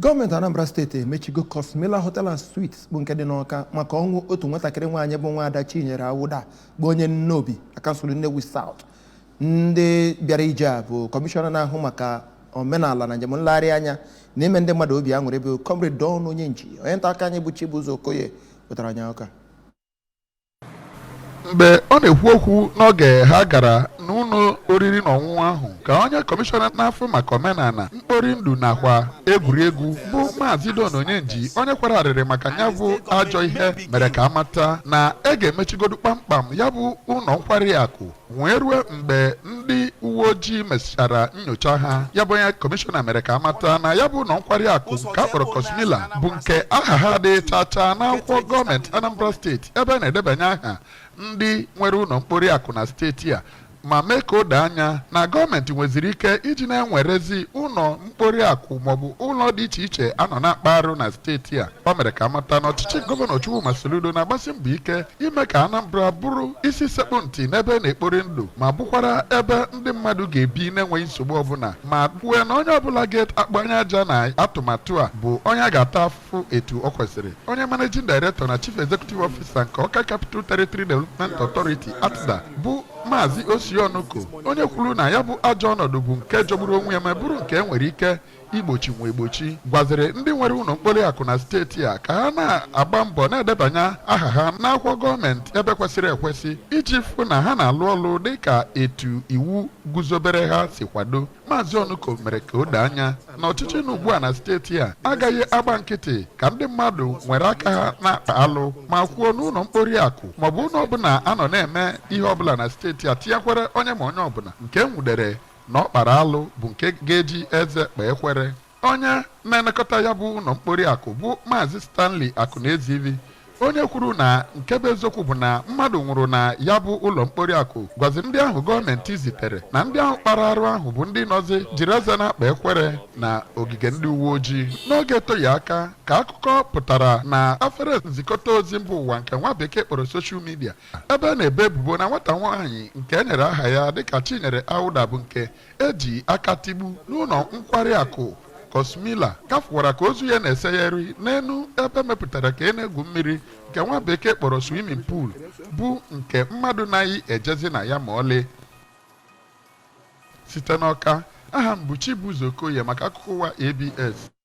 Gọọmenti Anambra Steeti emechigo Cosmilla Hotel and Suites bụ nke dị n'Ọka maka ọnwụ otu nwatakịrị nwaanyị bụ nwaada Chinyere Awuda, bụ onye Nnobi na kansụl Nnewi South. Ndị bịara ije a bụ kọmishọna na-ahụ maka omenala na njem nlegharị anya na ime ndị mmadụ obi aṅụrị, bụ Comrade Don Onyenji. Onye nta akụkọ anyị bụ Chibuzo Okoye wetara anyị ọka. Mgbe ọ na-ekwu okwu n'oge ha gara n'ụlọ oriri na ọṅụṅụ ahụ, ka onye kọmishọna na-afụ maka omenala, mkpori ndụ nakwa egwuregwu, bụ Maazị Don Onyenji, onye kwara arịrị maka ya bụ ajọ ihe, mere ka amata na e ga-emechigodu kpamkpam ya bụ ụlọ nkwari akụ wee ruo mgbe ndị uwe ojii mechara nyocha ha. Ya bụ onye kọmishọna mere ka amata na ya bụ ụlọ nkwari akụ nke a kpọrọ Cosmilla bụ nke aha ha dị chacha n'akwụkwọ gọọmenti Anambra Steeti ebe a na-edebanye aha ndị nwere ụlọ mkpori akụ na steeti a, ma mee ka o doo anya na gọọmenti nweziri ike iji na-enwerezi ụlọ mkpori akụ maọbụ ụlọ dị iche iche a nọ na-akpa arụ na steeti a. O mere ka amata na ọchịchị Gọvanọ Chukwuma Soludo na-agbasi mbọ ike ime ka Anambra bụrụ isi sekpụ ntị n'ebe na-ekpori ndụ, ma bụkwara ebe ndị mmadụ ga-ebi na-enweghị nsogbu ọbụla, ma kwue na onye ọbụla ga-akpanye aja na atụmatụ a bụ onye a ga-ata afụfụ etu ọ kwesịrị. Onye Managing Director na Chief Executive Officer nke Awka Capital Territory Development Authority, ACTDA, bụ Maazị Osionuko, onye kwuru na ya bụ ajọ ọnọdụ bụ nke jọgburu onwe ya ma bụrụ nke e nwere ike igbochi nwa egbochi, gwaziri ndị nwere ụlọ mkpori akụ na steeti a ka ha na-agba mbọ na-edebanye aha ha n'akwụkwọ gọọmenti ebe kwesịrị ekwesị iji fụ na ha na-alụ ọlụ dịka etu iwu guzobere ha si kwado. Maazị Onuko mere ka o doo anya na ọchịchị nọ ugbu a na steeti a agaghị agba nkịtị ka ndị mmadụ nwere aka ha na-akpa alụ, ma kwuo n'ụlọ mkpori akụ maọbụ ụlọ ọbụla a nọ na-eme ihe ọbụla na steeti a, tinyekwere onye ma onye ọbụla nke nwudere na ọ kpara alụ bụ nke ga-eji eze kpa ekwere. Onye na-elekọta ya bụ ụlọ mkpori akụ bụ Maazị Stanley Akụnaezivi, onye kwuru na nke bụ eziokwu bụ na mmadụ nwụrụ na ya bụ ụlọ mkpori akụ, gwazi ndị ahụ gọọmenti zitere na ndị ahụ kpara arụ ahụ bụ ndị nọzi jiri eze na-akpa ekwere na ogige ndị uwe ojii. N'oge etoghị aka ka akụkọ pụtara na afere nzikọta ozi mba ụwa nke nwa bekee kpọrọ social media, ebe a na-ebe ebubo na nwata nwaanyị nke e nyere aha ya dịka Chinyere Awuda bụ nke eji aka tigbu n'ụlọ nkwari akụ Cosmilla, gafụwara ka ozu ya na-esegharị n'elu ebe mepụtara ka e na-egwu mmiri nke nwa bekee kpọrọ swimming pool, bụ nke mmadụ naghị ejezi na ya ma ọlị. Site n'Ọka, aha m bụ Chibuzo Okoye maka akụkọ ụwa ABS.